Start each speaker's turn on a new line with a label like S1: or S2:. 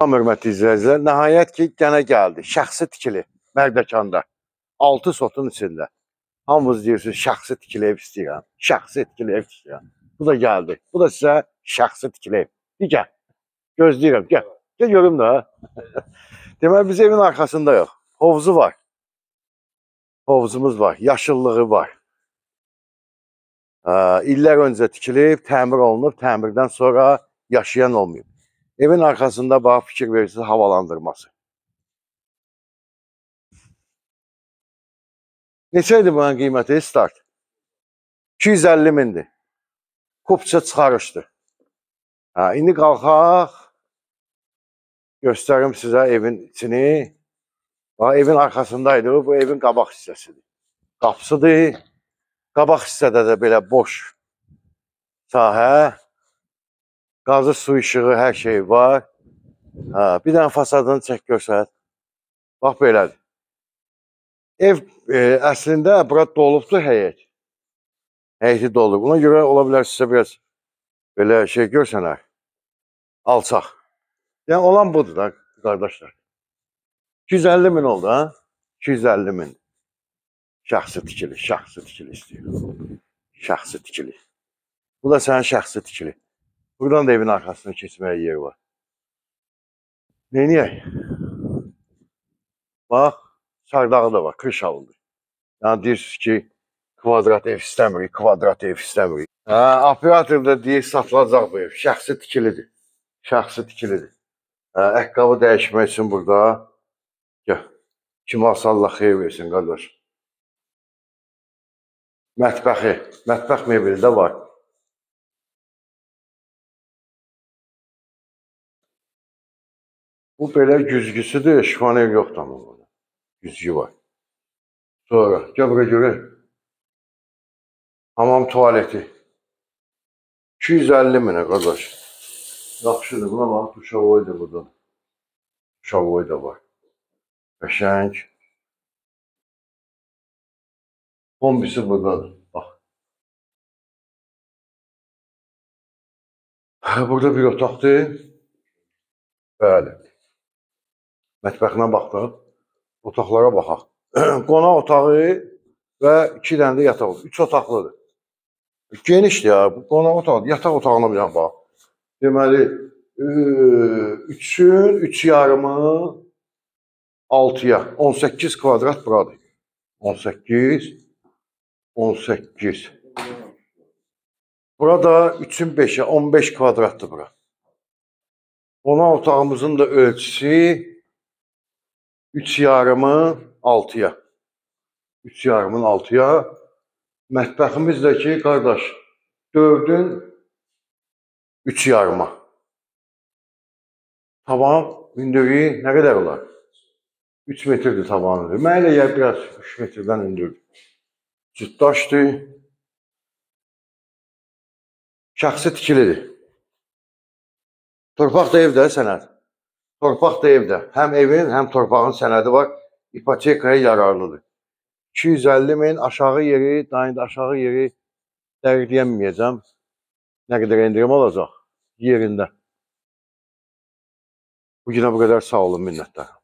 S1: Hörmətli izləyicilər, nəhayət ki, gənə gəldi. Şəxsi tikili Mərdəkanda. 6 sotun içində. Hamınız deyirsiniz, şəxsi tikili ev istəyirəm. Şəxsi tikili ev istəyirəm. Bu da gəldi. Bu da sizə şəxsi tikili ev. Gəl. Gözləyirəm. Gəl. Gəl görüm də. Deməli, biz evin arxasında yox. Hovuzu var. Hovuzumuz var. Yaşıllığı var. İllər öncə tikilib, təmir olunub. Təmirdən sonra yaşayan olmayıb. Evin arxasında bax, fikir verirsiniz, havalandırması. Neçə idi bunun qiyməti? Start. 250 mindir. Kupça çıxarışdır. İndi qalxaq, göstərim sizə evin içini. Bax, evin arxasındaydı, bu evin qabaq hissəsidir. Qapısıdır. Qabaq hissədə də belə boş sahə. Qazı, su işığı, hər şey var. Bir dənə fasadını çək görsət. Bax, belədir. Ev əslində bura dolubdur həyət. Həyəti dolub. Ona görə ola bilər sizə biraz belə şey görsənər. Alçaq. Yəni, olan budur da, qardaşlar. 250 min oldu, ha? 250 min. Şəxsi tikili, şəxsi tikili istəyir. Şəxsi tikili. Bu da sənin şəxsi tikili. Buradan da evin arxasına keçməyə yer var. Neyniyək? Bax, çardağı da var, kırşalıdır. Yəni, deyirsiniz ki, kvadrat ev istəmirik, kvadrat ev istəmirik. Operator da deyir, satılacaq bu ev. Şəxsi tikilidir. Şəxsi tikilidir. Ayaqqabı dəyişmək üçün burada. Gəl, kim alsa Allah xeyir versin, qardaş. Mətbəxi, mətbəx mebeli də var. Bu belə güzgüsüdür, şifaner yoxdur amma burada. Güzgü var. Sonra, gəl bura görək. Hamam tualeti. 250 minə, qardaş. Yaxşıdır, buna bax, duşavoy da burada. Duşavoy da var. Qəşəng. Kombisi buradadır, bax. Burada bir otaqdır. Bəli. Mətbəxinə baxdıq, otaqlara baxaq. Qonaq otağı və 2 dənə də yataq otağı. 3 otaqlıdır. Genişdir ya, bu qonaq otağı, yataq otağına bir dənə bax. Deməli, 3-ün, 3 yarımı 6-ya, 18 kvadrat buradır. 18, 18. Burada 3-ün 5-ə, 15 kvadratdır bura. Qonaq otağımızın da ölçüsü 3 yarımı 6-ya. 3 yarımın 6-ya. Mətbəximiz də ki, qardaş, 4-ün 3 yarıma. Tavan hündürlüyü nə qədər olar? 3 metrdir tavanı. Mənə elə gəlir biraz 3 metrdən hündürdür. Cütdaşdır. Şəxsi tikilidir. Torpaq da evdə sənəd. Torpaq da evdə. Həm evin, həm torpağın sənədi var. İpotekaya yararlıdır. 250 min aşağı yeri, daim aşağı yeri dəqiq deyəməyəcəm. Nə qədər endirim olacaq yerində. Bugünə bu qədər sağ olun, minnətdaram.